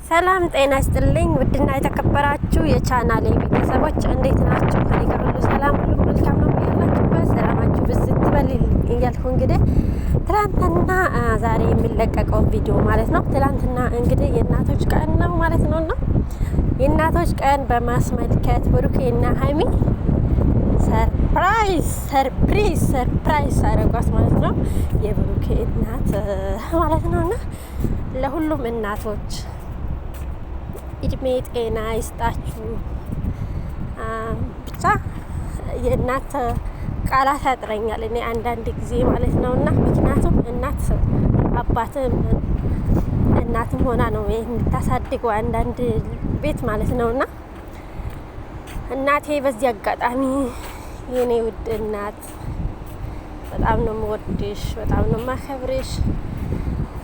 ሰላም ጤና ይስጥልኝ። ውድና የተከበራችሁ የቻናሌ ቤተሰቦች እንዴት ናችሁ? ከኔ ጋር ሁሉ ሰላም፣ ሁሉ መልካም ነው። ያላችሁበት ሰላማችሁ ብዝት ይበል እያልኩ እንግዲህ ትላንትና ዛሬ የሚለቀቀው ቪዲዮ ማለት ነው። ትላንትና እንግዲህ የእናቶች ቀን ነው ማለት ነው እና የእናቶች ቀን በማስመልከት ብሩኬና ሀይሚ surprise surprise surprise አደረጓት ማለት ነው። የብሩኬ እናት ማለት ነው እና ለሁሉም እናቶች እድሜ ጤና ይስጣችሁ። ብቻ የእናት ቃላት ያጥረኛል እኔ አንዳንድ ጊዜ ማለት ነው እና ምክንያቱም እናት አባትም እናትም ሆና ነው የምታሳድገው አንዳንድ ቤት ማለት ነው እና እናቴ በዚህ አጋጣሚ የኔ ውድ እናት በጣም ነው የምወድሽ፣ በጣም ነው የማከብርሽ።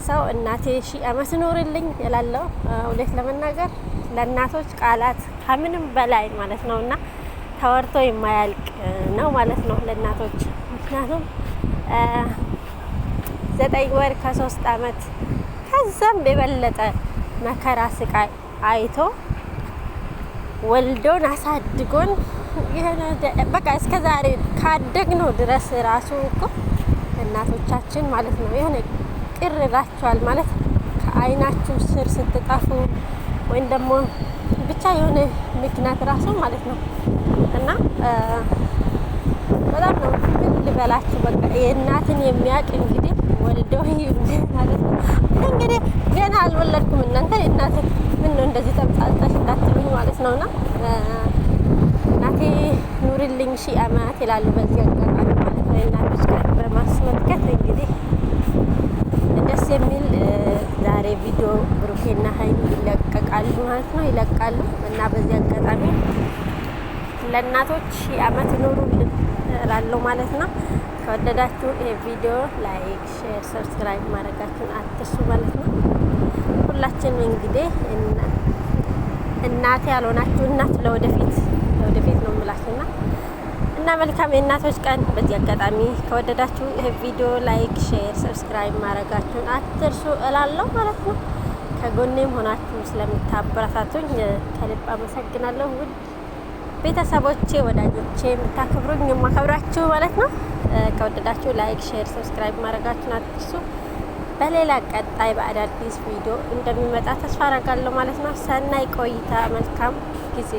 ሰው እናቴ ሺህ ዓመት ኖርልኝ እላለሁ። እውነት ለመናገር ለእናቶች ቃላት ከምንም በላይ ማለት ነው እና ተወርቶ የማያልቅ ነው ማለት ነው ለእናቶች። ምክንያቱም 9 ወር ከ3 ዓመት ከዛም የበለጠ መከራ ስቃይ አይቶ ወልዶን አሳድጎን በቃ እስከ ዛሬ ካደግነው ድረስ ራሱ እኮ እናቶቻችን ማለት ነው የሆነ ቅር ይላቸዋል ማለት ከአይናችሁ ስር ስትጠፉ ወይም ደግሞ ብቻ የሆነ ምክንያት ራሱ ማለት ነው እና በጣም ነው፣ ምን ልበላችሁ፣ በቃ የእናትን የሚያውቅ እንግዲህ ወልዶ ማለት ነው። እንግዲህ ገና አልወለድኩም፣ እናንተ እናት ምን ነው እንደዚህ ተምጣጣሽ እንዳትሉኝ ማለት ነውና እናቴ ኑሪልኝ ሺህ ዓመት ይላሉ። በዚህ አጋጣሚ ማለት ነው የእናቶች ቀን በማስመልከት እንግዲህ ደስ የሚል ዛሬ ቪዲዮ ብሩኬና ሀይሚ ይለቀቃሉ ማለት ነው፣ ይለቃሉ እና በዚህ አጋጣሚ ለእናቶች ሺህ ዓመት ኑሩልን እላለሁ ማለት ነው። ከወደዳችሁ ይሄ ቪዲዮ like፣ share፣ subscribe ማድረጋችሁን አትርሱ ማለት ነው። ሁላችንም እንግዲህ እናቴ ያልሆናችሁ እናት ለወደፊት ለወደፊት ነው የምላችሁና እና መልካም የእናቶች ቀን። በዚህ አጋጣሚ ከወደዳችሁ ይህ ቪዲዮ like፣ share፣ subscribe ማድረጋችሁን አትርሱ እላለሁ ማለት ነው። ከጎኔም ሆናችሁ ስለምታበረታቱኝ ከልብ አመሰግናለሁ። ውድ ቤተሰቦቼ፣ ወዳጆቼ፣ የምታከብሩኝ የማከብራችሁ ማለት ነው። ከወደዳችሁ like፣ share፣ subscribe ማድረጋችሁን አትርሱ። በሌላ ቀጣይ በአዳዲስ ቪዲዮ እንደሚመጣ ተስፋ አደርጋለሁ ማለት ነው። ሰናይ ቆይታ፣ መልካም ጊዜ።